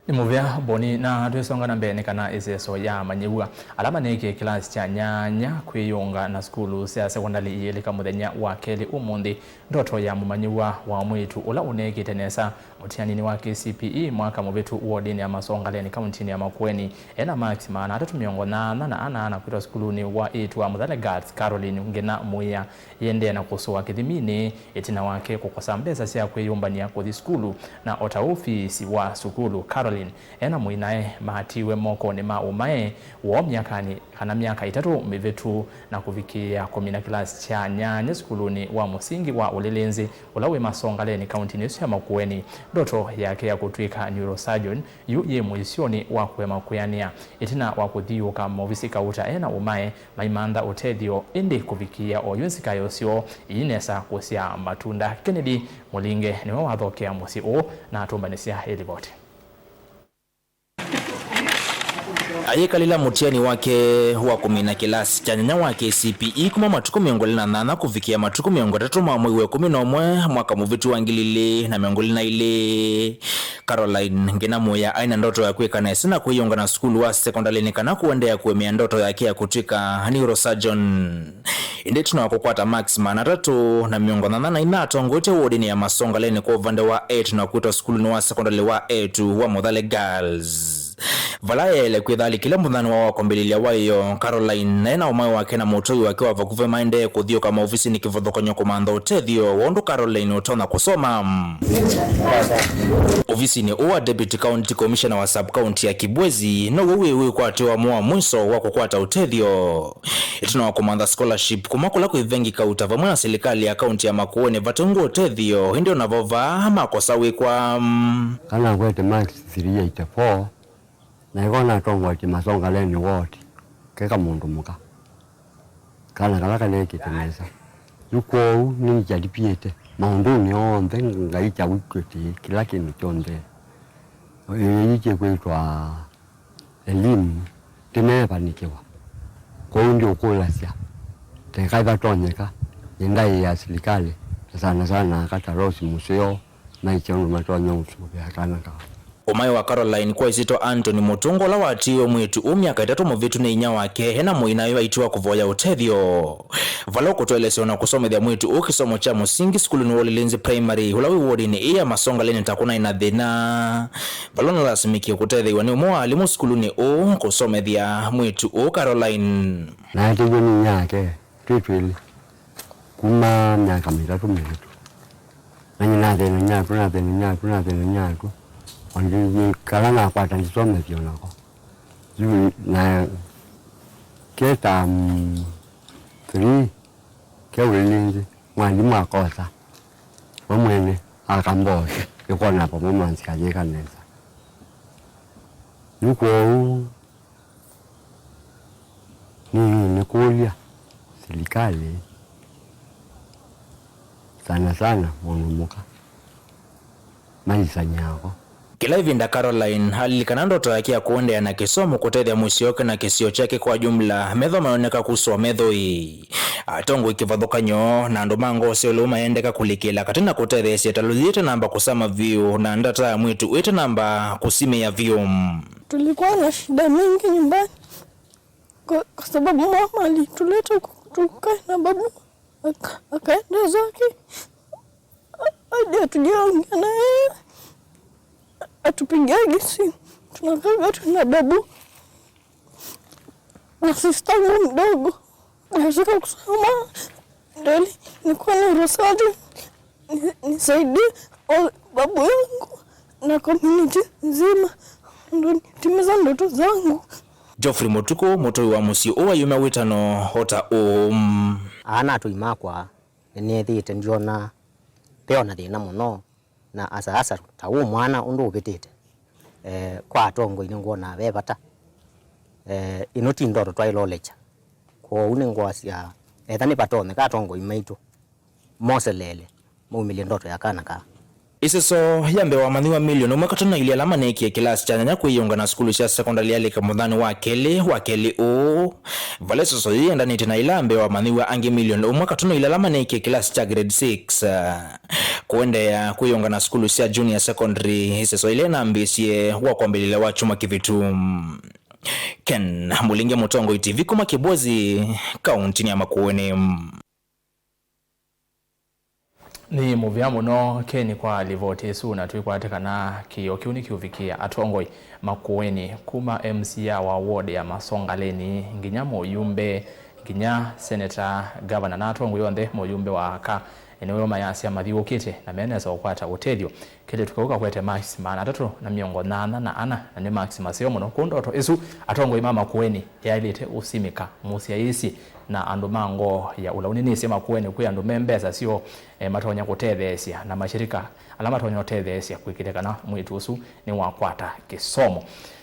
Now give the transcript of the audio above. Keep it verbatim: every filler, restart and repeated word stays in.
Nĩ mũvea Boni, na twĩsonga na mbee nĩ kana ĩseso ya amanyĩw'a ala maneekie kĩlasi kya nyanya kwĩyũnga na sukulu sya sekondalĩ iilĩka mũthenya wa kelĩ ũmũnthĩ. Ndoto ya mũmanyĩw'a wa mwĩĩtu ũla ũneekĩte nesa mũtianinĩ wa K C P E mwaka mũvĩtu wodinĩ ya Masongaleni kauntinĩ ya Makueni ena maksi maana atatũ mĩongo nyanya na ana na kwĩtwa sukulunĩ wa ĩĩtu wa Mũthale Girls, Caroline Ngina Mũĩa, yĩendee na kũsũa kĩthiminĩ ĩtina wake kũkosa mbesa sya kwĩyũmbany'a kũthi sukulu na o ta ũu fees wa sukulu. Caroline ena mũinae maatiiwe mokonĩ ma ũmae woo myakanĩ kana myaka ĩtatũ mĩvĩtu na kũvikĩĩa kũmina kĩlasi kya nyanya sukulunĩ wa mũsingi wa Ũlĩlĩnzĩ ũla wĩ Masongaleni kauntinĩ ĩsu ya Makueni. Ndoto yake ya kũtw'ĩka neurosurgeon yu yĩ mũisyonĩ wa kũema kwĩanĩa. Ĩtina wa kũthiũũka maovisi kauta ena ũmae, maimantha ũtethyo, ĩndĩ kũvikĩĩa oyu nzikayo syoo iinesa kũsyaa matunda. Kennedy Mũlinge nĩwe wathokea mũsyĩ ũũ na atũmbanĩsya ĩlivoti. Ayĩkalĩla mũtiani wake wa kũmina kĩlasi kya nyanya wa K C P E kuma matukũ mĩongo ĩlĩ na nyanya kũvikĩa matukũ mĩongo ĩtatũ ma mwei wa ĩkũmi na ũmwe mwaka mũvĩtu wa ngili ilĩ na mĩongo ĩlĩ na ilĩ. Caroline Ngina Mũya aĩ na ndoto ya kwĩka nesa na kwĩyũnga na sukulu wa sekondalĩ nĩ kana kũendeea kũemea ndoto yake ya kũtw'ĩka neurosurgeon. Ĩndĩ ĩtina wa kũkwata maksi maana atatũ na mĩongo nyanya na inya, atongoetye wodinĩ ya Masongaleni kwa ũvande wa eĩtu na kwĩtwa sukulunĩ wa sekondalĩ wa eĩtu wa Mũthale Girls, vala yaĩle kwĩtha alikile mũthenya wa kwambĩlĩlya waĩo. Caroline naye na ũmae wake na mũtũi wake wa vakuvĩ maendee kũthiũka maovisinĩ kĩvathũkany'o kũmantha ũtethyo wa ũndũ Caroline ũtonya kũsoma. Ovisinĩ ũũ wa Deputy County Commissioner wa sub-county ya Kibwezi now'o wĩ wĩkwatyo wamo wa mwiso wa kũkwata ũtethyo. Ĩtina wa kũmantha scholarship kuma kũla kwĩ vengi kauta vamwe na silikalĩ ya kaunti ya Makueni vate ũngĩ ũtethyo, ĩndĩ o navo vaa makosa wĩkwa. Kana akwete marks three eighty-four, na ĩko natongoetye Masongaleni ward, ke kamũndũ mũka. Kana kala kaneekĩte nesa. Yu kwoou nĩngyalipĩte maũndũnĩ onthe, Ngai kyaw'ĩkĩtĩ kĩla kĩndũ kyonthe. Ĩĩ kĩkwĩtwa elimu, ndĩneevanĩkĩwa. Kwoou ndiũkũlasya, teka vatonyeka, nĩndaĩa silikalĩ, na sana sana aka ta Rose Mũseo, maisye ũndũ matonya ũsũvĩa kana kao. Ũmae wa Caroline kwa ĩsyĩtwa Anthony Mũtũnga, ũla watiiwe mwĩĩtu ũũ myaka ĩtatũ mũvĩtu nĩ inyia wake, ena mũinae aitiwa kũvoya ũtethyo. Vala ũkũtũelesya ona kũsomethya mwĩĩtu ũũ kĩsomo kya mũsingi sukulunĩ wa Ũlĩlĩnzĩ Primary, ũla wĩ wodinĩ ĩĩ ya Masongaleni, ta kũnaĩ na thĩna, vala ũnalasimĩkie kũtetheew'a nĩ ũmwe wa alimũ sukulunĩ ũũ kũsomethya mwĩĩtu ũũ Caroline. Naatĩw'e nĩ inyia wake twĩ twĩlĩ kuma myaka mĩtatũ mĩvĩtu. Na nyie nathĩna nyatũ, nathĩna nyatũ, nathĩna nyatũ. O ndi-, kala nakwata ndisomethya o nako. Yu na ke term three, ke Ũlĩlĩnzĩ, mwalimũ akosa. We mwene akambosya, ĩkona performance kayĩka nesa. Yu kwoou, nĩ, nĩkũlya silikalĩ, sana sana mũndũ mũka, maisany'a ako. Kĩla ĩvinda Caroline alilikana ndoto yake ya kũendeea na kĩsomo kũtethya mũsyĩ wake na kĩsio kyake kwa jumla, metho mayoneka kusũa methoi. Atongoi kĩvathũkany'o na andũ ma ngoo sya ũlĩu mayendeka kũlikĩla katĩ na kũtetheesya ĩtalo yĩĩ ĩtanamba kũsama vyũ na ndata ya mwĩĩtu ũũ ĩtanamba kũsimĩa vyũ. Tulikuwa na shida mingi nyumbani kwa, kwa sababu mama alituleta huku tukae na babu, aka-, akaenda zake. Hadi hatujaongea na yeye, hatupigiagi simu. Tunakaaga tu na babu na sistangu mdogo. Nataka kusoma, ndio nilikuwa na rosaji, ni-, nisaidie o-, babu yangu na community nzima, ndio nitimiza ndoto zangu. Geoffrey Mũtukũ, mũtũi wa mũsyĩ ũũ, ayumya wĩtano o ta ũũ. Ana atũi makwa, nĩnĩthĩĩte ndyona ve o na thĩna mũno, na asa asa ta ũũ mwana ũndũ ũvĩtĩte, eh, kwa atongoi nĩngwonaa ve vata. Eh, ĩno ti ndoto twaĩlolekya. Kwoou nĩngwasya, etha nĩvatonyeka atongoi maitũ moseleele maumĩlye ndoto ya kana kaa. Ĩseso ya mbee wa amanyĩw'a milioni ũmwe katono ilĩ ala maneekie kĩlasi kya nyanya kwĩyĩunga na sukulu sya sekondalĩ yalika mũthanĩ wa kelĩ wa kelĩ ũũ, vala ĩseso yĩĩ yendanĩtye na ĩla mbee wa amanyĩw'a angĩ milioni ũmwe katono ilĩ ala maneekie kĩlasi kya grade six, ah, kũendeea kwĩyĩunga na sukulu sya junior secondary, ĩseso ĩla ĩnambĩĩsye wa kwambĩlĩlya wa kyumwa kĩvĩtu. Ken Mũlinge, Mũtongoi T V, kuma Kĩbozi, kauntinĩ ya Makueni. Nĩ mũvea mũno, Ken, kwa livoti ĩsu, na twĩkwate kana kĩĩo kĩu nĩkĩũvikĩa atongoi Makueni, kuma M C A wa ward ya Masongaleni, nginya mũyumbe, nginya seneta, gavana na atongoi onthe, mũyumbe wa aka, nĩw'o mayasya mathiũũkĩte na menesa ũkwata ũtethyo. Kelĩtu kau kakwete marks maana atatũ na mĩongo nyanya na ana, na nĩ marks maseo mũno. Kwoou ndoto ĩsu atongoi ma Makueni yaĩlĩte ũsimĩka mũsyaĩĩsye na andũ ma ngoo ya ũlau. Nĩnĩsĩ Makueni kwĩ andũ me mbesa syoo, eh, matonya kũtetheesya, na mashirika ala matonya ũtetheesya kwĩkĩthya kana mwĩĩtu ũsu nĩwakwata kĩsomo.